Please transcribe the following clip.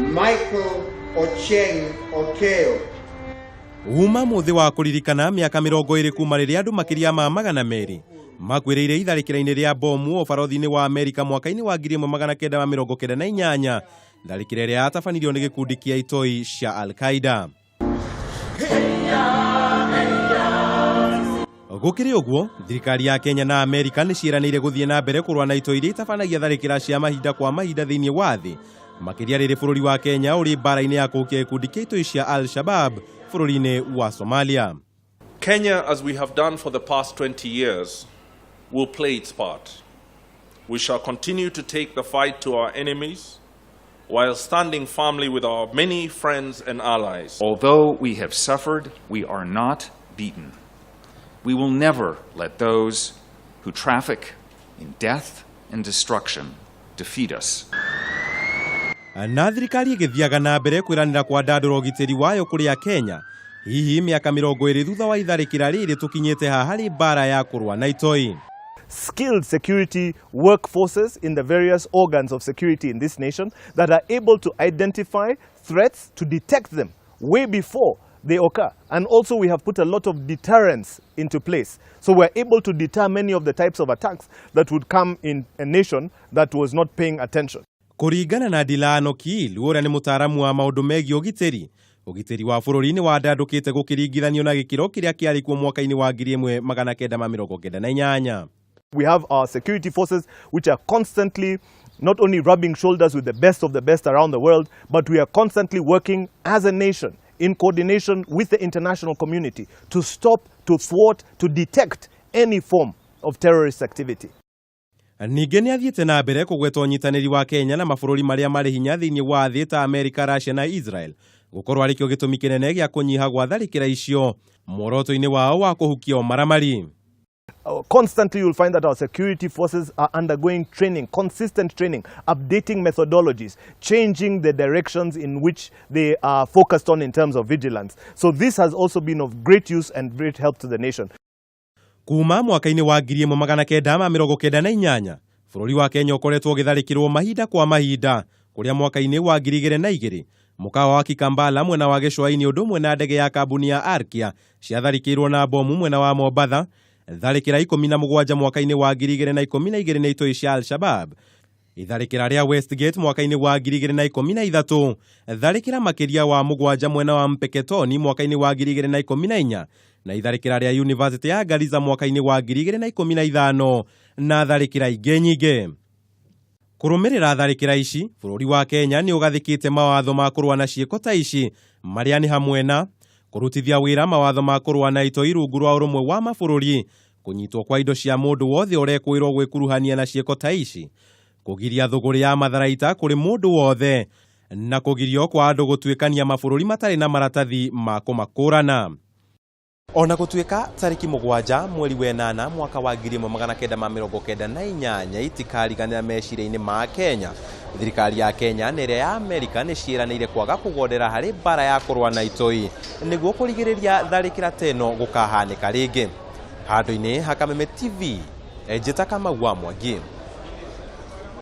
Michael Ochieng Okeo. Uma mũthĩ wa kũririkana mĩaka 20 kuma rĩrĩa andũ makĩria ma 200 makuĩrĩire itharĩkĩra-inĩ rĩa bomu ũbarothi-inĩ wa Amerika mwaka-inĩ wa 1998, tharĩkĩra ĩrĩa yatabanirio nĩ gĩkundi kĩa itoi cia Al-Qaeda. Gũkĩrĩ ũguo, thirikari ya Kenya na Amerika nĩ ciĩranĩire gũthiĩ na mbere kũrũa na itoi iria itabanagia tharĩkĩra cia mahinda kwa mahinda thĩinĩ wa thĩ, makĩria rĩrĩ bũrũri wa Kenya ũrĩ mbara-inĩ ya kũhukia gĩkundi kĩa itoi cia Al-Shabab bũrũri-inĩ wa Somalia. Kenya, as we have done for the past 20 years, will play its part. We shall continue to take the fight to our enemies while standing firmly with our many friends and allies. Although we have suffered, we are not beaten. We will never let those who traffic in death and destruction defeat us. Na thirikari ĩgĩthiaga na mbere kwĩranĩra kwandandũra ũgitĩri wayo kũrĩa Kenya, hihi mĩaka 20 thutha wa itharĩkĩra rĩrĩ tũkinyĩte ha harĩ mbara ya kũrũa na itoi? Skilled security workforces in the various organs of security in this nation that are able to identify threats, to detect them way before they occur. And also we have put a lot of deterrence into place. So we're able to deter many of the types of attacks that would come in a nation that was not paying attention. Kũringana na Dilano Kiilu, ũrĩa nĩ mũtaaramu wa maũndũ megiĩ ũgitĩri, ũgitĩri wa bũrũri nĩ wandandũkĩte gũkĩringithanio na gĩkĩro kĩrĩa kĩarĩ kuo mwaka-inĩ wa 1998. We have our security forces which are constantly not only rubbing shoulders with the best of the best around the world, but we are constantly working as a nation in coordination with the international community to stop, to thwart, to detect any form of terrorist activity. Ningĩ nĩ athiĩte na mbere kũgweta ũnyitanĩri wa Kenya na mabũrũri marĩa marĩ hinya thĩinĩ wa thĩ ta Amerika, Russia na Israel gũkorwo arĩ kĩo gĩtũmi kĩnene gĩa kũnyiha gwa tharĩkĩra icio muoroto-inĩ wao wa kũhukia ũmaramari. Constantly you'll find that our security forces are undergoing training, consistent training, updating methodologies, changing the directions in which they are focused on in terms of vigilance. So this has also been of great use and great help to the nation. Kuma mwaka-inĩ wa 1998, bũrũri wa Kenya ũkoretwo ũgĩtharĩkĩrwo mahinda kwa mahinda, kũrĩa mwaka-inĩ wa 2002 mũkawa wa Kikambala mwena wa Gĩcũa-inĩ ũndũ ũmwe na ndege ya kambuni ya Arkia ciatharĩkĩirwo na bomu mwena wa Mombatha. Tharĩkĩra 17 mwaka-inĩ wa 2012 nĩ itoi cia Al-Shabab, itharĩkĩra rĩa Westgate mwaka-inĩ wa 2013, tharĩkĩra makĩria wa 7 mwena wa Mpeketoni mwaka-inĩ wa 2014, na itharĩkĩra rĩa University ya Garissa mwaka-inĩ wa 2015, na tharĩkĩra ingĩ nyingĩ. Kũrũmĩrĩra tharĩkĩra ici, bũrũri wa Kenya nĩ ũgathĩkĩte mawatho ma kũrũa na ciĩko ta ici, marĩa nĩ hamwe na kũrutithia wĩra mawatho ma kũrũa na itoi rungu rwa Ũrũmwe wa Mabũrũri, kũnyitwo kwa indo cia mũndũ wothe ũrekwĩrwo gwĩkuruhania na ciĩko ta ici, kũgiria thũgũrĩ ya matharaita kũrĩ mũndũ wothe, na kũgirio kwa andũ gũtuĩkania mabũrũri matarĩ na maratathi ma kũmakũrana. Ona gũtuĩka tarĩki 7 mweri wa 8 mwaka wa 1998 itikariganĩra meciria-inĩ ma Kenya, thirikari ya Kenya na ĩrĩa ya Amerika nĩ ciĩranĩire kwaga kũgondera harĩ mbara ya kũrũa na itoi nĩguo kũrigĩrĩria tharĩkĩra ta ĩno gũkahanĩka rĩngĩ. Handũ-inĩ ha Kameme TV, njĩta Kamau wa Mwangi.